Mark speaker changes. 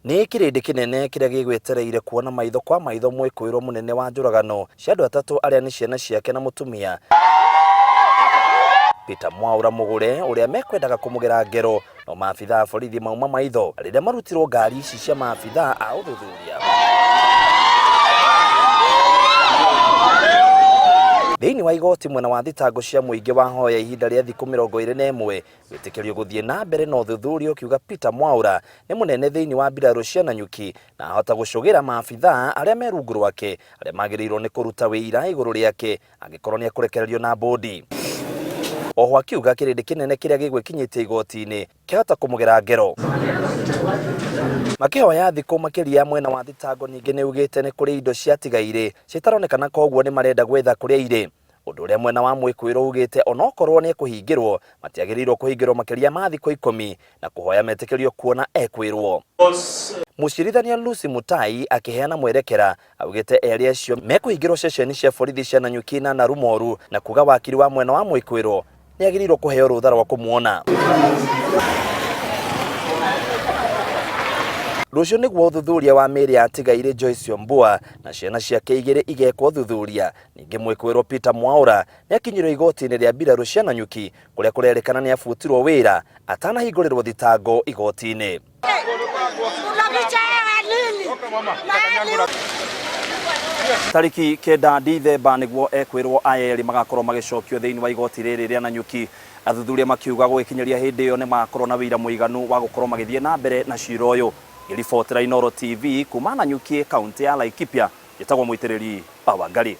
Speaker 1: Nĩ kĩrĩndĩ kĩnene kĩrĩa gĩgwetereire kuona maitho kwa maitho mwĩkũĩrwo mũnene wa njũragano cia andũ atatũ arĩa nĩ ciana ciake na mũtumia Peter Mwaura Mũgũre ũrĩa mekwendaga kũmũgera ngero no maabithaa a borithi mauma maitho rĩrĩa marutirwo ngari ici cia maabithaa a ũthuthuria. Thĩinĩ wa igoti mwena wa thitango cia mũingĩ wahoya ihinda rĩa thikũ 21 gwĩtĩkĩrio gũthiĩ na mbere na ũthuthuria ũkiuga Peter Mwaura nĩ mũnene thĩinĩ wa mbirarũ cia Nanyuki na ahota gũcũgĩra maabithaa arĩa me rungu rwake arĩa magĩrĩirwo nĩ kũruta wĩira igũrũ rĩake angĩkorwo nĩ ekũrekererio na mbũndi. Oho akiuga kĩrĩndĩ kĩnene kĩrĩa gĩgwĩkinyĩtie igoti-inĩ kĩahota kũmũgera ngero. Makĩhoya thikũ makĩria mwena wa thitango ningĩ nĩ ugĩte nĩ kũrĩ indo ciatigaire citaronekana koguo nĩ marenda gwetha kũrĩa irĩ. Ũndũ ũrĩa mwena wa mwĩkũĩrwo ugĩte onokorwo nĩ ekũhingĩrwo matiagĩrĩirwo kũhingĩrwo makĩria ma thikũ ikũmi na kũhoya metĩkĩrio kuona ekwĩrwo. Mũcirithania Lucy Mutai akĩheana mwerekera augĩte erĩ acio mekũhingĩrwo ceceni cia borithi cia Nanyuki na Narumoru na kuga wakiri wa mwena wa mwĩkũĩrwo nĩ agĩrĩirwo kũheo rũtha rwa kũmuona. Rũciũ nĩguo ũthuthuria wa mĩĩrĩ ya atigairĩ Joyce Ombua na ciana ciake igĩrĩ igekwo ũthuthuria. Ningĩ mwĩkũĩrwo Peter Mwaura nĩ akinyirwo igoti-inĩ rĩa mbirarũ cia Nanyuki kũrĩa kũrerĩkana nĩ abutirwo wĩra atanahingũrĩrwo thitango igoti-inĩ. Tarĩki 9 Dithemba nĩguo ekwĩrwo aya erĩ magakorwo magĩcokio thĩinĩ wa igoti rĩrĩ rĩa Nanyuki. Athuthuria makiuga gũgĩkinyĩria hĩndĩ ĩyo nĩ magakorwo na wĩira mũiganu wa gũkorwo magĩthiĩ na mbere na cira ũyũ. Ngĩribotera Inooro TV kuma Nanyuki, kaũntĩ ya Laikipia, njĩtagwo Mũitĩrĩri wa Wangari.